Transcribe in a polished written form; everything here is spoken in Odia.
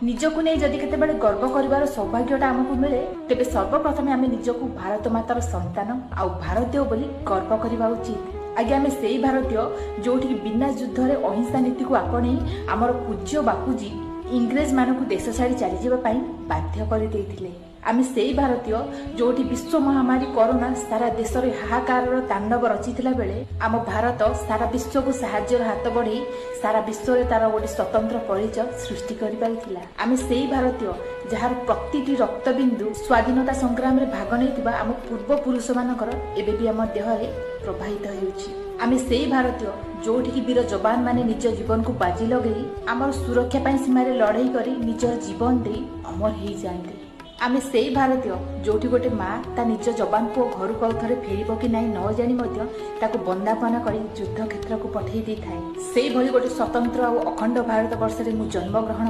ନିଜକୁ ନେଇ ଯଦି କେତେବେଳେ ଗର୍ବ କରିବାର ସୌଭାଗ୍ୟଟା ଆମକୁ ମିଳେ, ତେବେ ସର୍ବପ୍ରଥମେ ଆମେ ନିଜକୁ ଭାରତ ମାତାର ସନ୍ତାନ ଆଉ ଭାରତୀୟ ବୋଲି ଗର୍ବ କରିବା ଉଚିତ। ଆଜ୍ଞା, ଆମେ ସେଇ ଭାରତୀୟ ଯୋଉଠିକି ବିନା ଯୁଦ୍ଧରେ ଅହିଂସା ନୀତିକୁ ଆପଣେଇ ଆମର ପୂଜ୍ୟ ବାପୁଜୀ ଇଂରେଜମାନଙ୍କୁ ଦେଶ ଛାଡ଼ି ଚାଲିଯିବା ପାଇଁ ବାଧ୍ୟ କରିଦେଇଥିଲେ। ଆମେ ସେଇ ଭାରତୀୟ ଯୋଉଠି ବିଶ୍ୱ ମହାମାରୀ କରୋନା ସାରା ଦେଶରେ ହାହାକାରର ତାଣ୍ଡବ ରଚିଥିଲା ବେଳେ ଆମ ଭାରତ ସାରା ବିଶ୍ୱକୁ ସାହାଯ୍ୟର ହାତ ବଢ଼େଇ ସାରା ବିଶ୍ୱରେ ତାର ଗୋଟେ ସ୍ୱତନ୍ତ୍ର ପରିଚୟ ସୃଷ୍ଟି କରିପାରିଥିଲା। ଆମେ ସେଇ ଭାରତୀୟ ଯାହାର ପ୍ରତିଟି ରକ୍ତବିନ୍ଦୁ ସ୍ୱାଧୀନତା ସଂଗ୍ରାମରେ ଭାଗ ନେଇଥିବା ଆମ ପୂର୍ବପୁରୁଷମାନଙ୍କର ଏବେ ବି ଆମ ଦେହରେ ପ୍ରବାହିତ ହେଉଛି। ଆମେ ସେଇ ଭାରତୀୟ ଯୋଉଠିକି ବୀର ଯବାନ ମାନେ ନିଜ ଜୀବନକୁ ବାଜି ଲଗେଇ ଆମର ସୁରକ୍ଷା ପାଇଁ ସୀମାରେ ଲଢ଼େଇ କରି ନିଜର ଜୀବନ ଦେଇ ଅମର ହେଇଯାଆନ୍ତି। ଆମେ ସେଇ ଭାରତୀୟ ଯୋଉଠି ଗୋଟେ ମା ତା ନିଜ ଯବାନ ପୁଅ ଘରକୁ ଆଉ ଥରେ ଫେରିବ କି ନାହିଁ ନ ଜାଣି ମଧ୍ୟ ତାକୁ ବନ୍ଦାପନା କରି ଯୁଦ୍ଧ କ୍ଷେତ୍ରକୁ ପଠେଇ ଦେଇଥାଏ। ସେଇଭଳି ଗୋଟେ ସ୍ୱତନ୍ତ୍ର ଆଉ ଅଖଣ୍ଡ ଭାରତ ବର୍ଷରେ ମୁଁ ଜନ୍ମଗ୍ରହଣ